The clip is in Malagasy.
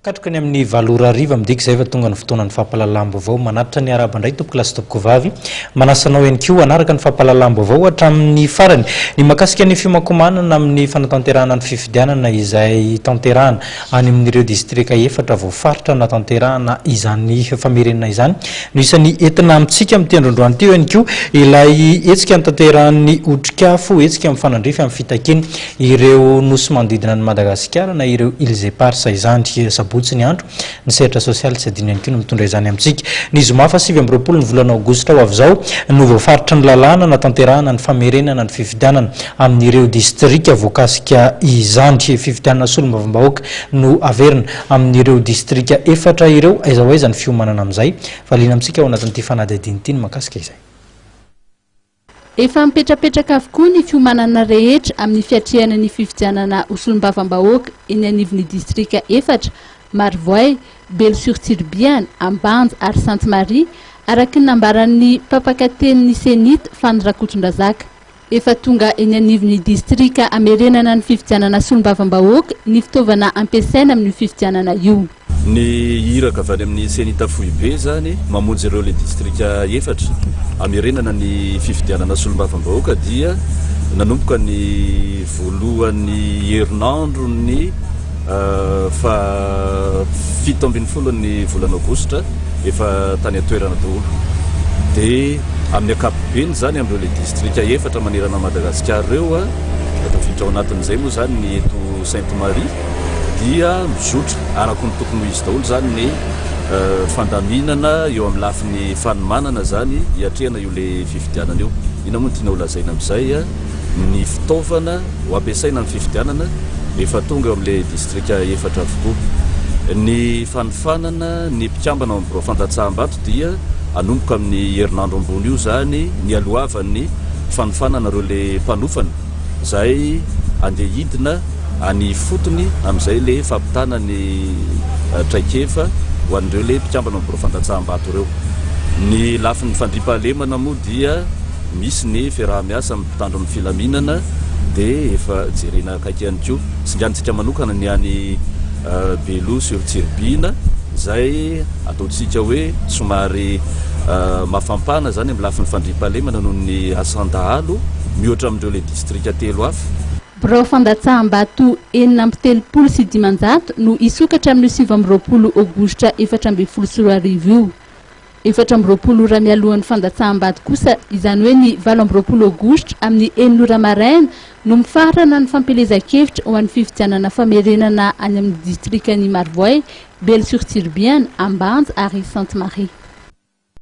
Katroka ny amin'ny valo ora hariva midika izay fa tonga ny fotoanan'ny fampahalalam-baovao. Manatitra ny arahaba indray tompokolahy sy tompokovavy. Manasa anao ihany koa hanaraka ny fampahalalam-baovao hatramin'ny farany. Ny mahakasika ny fiomankomanana amin'ny fanatanterahana ny fifidianana izay tanterahana any amin'ireo distrika efatra voafaritra hanatanterahana izany famerenana izany no isan'ny entina amintsika amin'ity androandroany ity. Eo ihany koa ilay hetsika notanterahan'ny Otrikafo, hetsika mifanandrify amin'ny fitakiana Ireo nosy manodidina an'i Madagasikara na ireo Îles Éparses izany. Sabotsy ny andro, ny sehatra sosialy tsy adino ihany koa no mitondra izany amintsika. Ny zoma faha 29 ny volana aogositra ho avy izao no voafaritry ny lalàna hanatanterahana ny famerenana ny fifidianana amin'ireo distrika voakasika izany. Fifidianana solombavambahoaka no averina amin'ireo distrika efatra ireo. Aiza ho aiza ny fiomanana amin'izay? Valiana amintsika ao anatin'ity fanadihadiana ity ny mahakasika izay. Efa mipetrapetraka avokoa ny fiomanana rehetra amin'ny fiatrehana ny fifidianana ho solombavambahoaka eny anivon'ny distrika efatra, Marovoay, Belo sur Tsiribihana, Ambanja ary Sainte Marie, araka ny nambaran'ny mpampakatenin'ny Cenit, Fany Rakotondrazaka. Efa tonga eny anivon'ny distrika hamerenana ny fifidianana solombavambahoaka ny fitaovana ampiasaina amin'io fifidianana io. Ny iraka avy any amin'ny Cenit foibe izany mamonjy ireo le distrika efatra hamerenana ny fifidianana solombavambahoaka dia nanomboka ny voalohan'ny herinandron'ny faha 17 ny volana aogositra efa tany an-toerana daholo dia amin'ny ankapobeny izany amin'ireo le distrika efatra manerana an'i Madagasikara ireo, tafiditra ao anatin'izay moa izany ny eto Sainte Marie dia mizotra araka ny tokony ho izy daholo izany ny fandaminana eo amin'ny lafiny fanomanana izany hiatrehana io le fifidianana io. Inona moa no tiana holazaina amin'izay? Ny fitaovana ho ampiasaina amin'ny fifidianana efa tonga eo amin'ilay distrika efatra avokoa. Ny fanofanana ny mpikambana ao amin'ny birao fandatsaham-bato dia hanomboka amin'ny herinandro ambony io izany nialohavan'ny fanofanana ireo ilay mpanofana izay handeha hidina any ifotony amin'izay ilay fampitana ny traikefa ho an'ireo ilay mpikambana ao amin'ny birao fandatsaham-bato ireo. Ny lafiny fandriampahalemana moa dia Misy ny fiaraha-miasa amin'ny mpitandro ny filaminana dia efa jerena akaiky ihany koa. Singanintsika manokana ny any Belo sur Tsiribihina izay ataontsika hoe somary mafampana izany amin'ny lafiny fandriampahalemana noho ny asan-dahalo mihoatra amin'ireo ilay distrika telo hafa. Birao fandatsaham-bato 536 no hisokatra amin'io 29 aogositra 2014 io. 24 ora mialohan'ny fandatsaham-bato kosa, izany hoe ny 28 aogositra amin'ny enina ora maraina no mifarana ny fampielezan-kevitra ho an'ny fifidianana famerenana any amin'ny distrikan'i Marovoay, Belo sur Tsiribihana, Ambanja ary Sainte Marie.